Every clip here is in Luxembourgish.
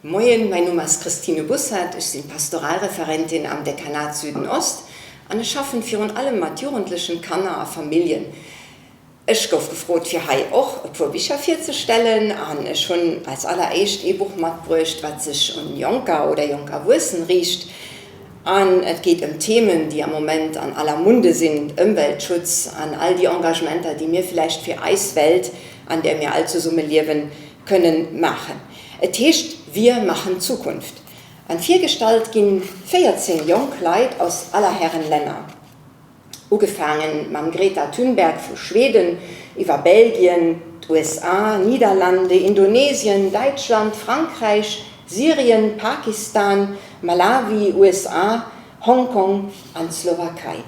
Moien, mäin Numm ass Christine Bussard, ech sinn Pastoralreferentin am Dekanat Süden Ost an ech schaffen virun allem mat Jugendlechen, Kanner a Familljen. Ech gouf gefrot fir hei och e puer Bicher virzestellen an ech hunn als alleréischt ee Buch matbruecht wat sech un Jonker oder jonk Erwuessen riicht an et geet ëm Themen déi am Moment an aller Munde sinn, Ëmweltschutz an all déi Engagementer déi mir vläicht fir eis Welt an där mir all zesumme liewen kënnen maachen. Et heescht Wir machen Zukunft an virgestallt ginn 14 jonk Leit aus aller Herren Länner. Ugefaange mam Greta Thunberg vu Schweden, iwwer Belgien, d'USA, Niederlande, Indonesien, Däitschland, Frankräich, Syrien, Pakistan, Malawi, USA, Hongkong an d'Slowakei.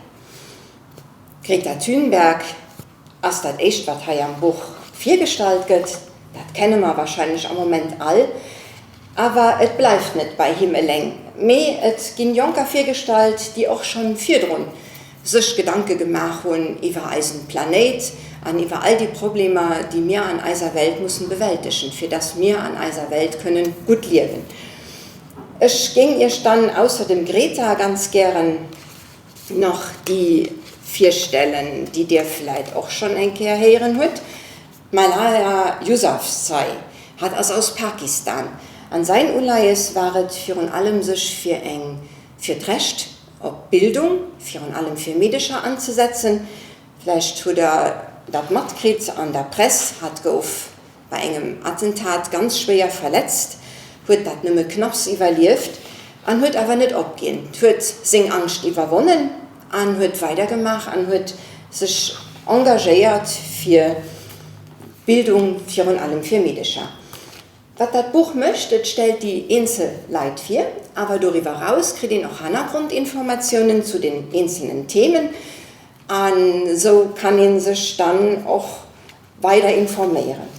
D'Greta Thunberg ass dat éischt wat hei am Buch virgestallt gëtt, dat kenne mer wahrscheinlech am Moment all. Awer et bleift net bei him eleng, mee et ginn Jonker virgestallt, déi och schonn virdrun sech Gedanke gemaach hunn iwwer eisen Planéit an iwwer all déi Problemer, déi mir an eiser Welt mussen bewältegen, fir dass mir an eiser Welt kënnen gutt liewen. Ech géing iech dann ausser dem Greta ganz gären nach déi virstellen, déi dir vläit och schonn eng Kéier héieren hutt, D'Malala Yousafzai, hat ass aus Pakistan an säin Uleies war et virun allem sech fir eng fir d'Recht op Bildung, virun allem fir Meedecher anzesetzen. Vläicht hutt der dat matkritt an der Press, hat gouf bei engem Attentat ganz schwéier verletzt, huet dat nëmme knapps iwwerlieft an huet awer net opginn, huet seng Angscht iwwerwonnen an huet weidergemaach an huet sech engagéiert fir Bildung, virun allem fir Meedecher. Wat dat Buch mécht, et stellt déi eenzel Leit vir, awer doriwwer eraus kritt een och Hannergrondinformatiounen zu den eenzelnen Themen an esou kann ee sech dann och weider informéieren.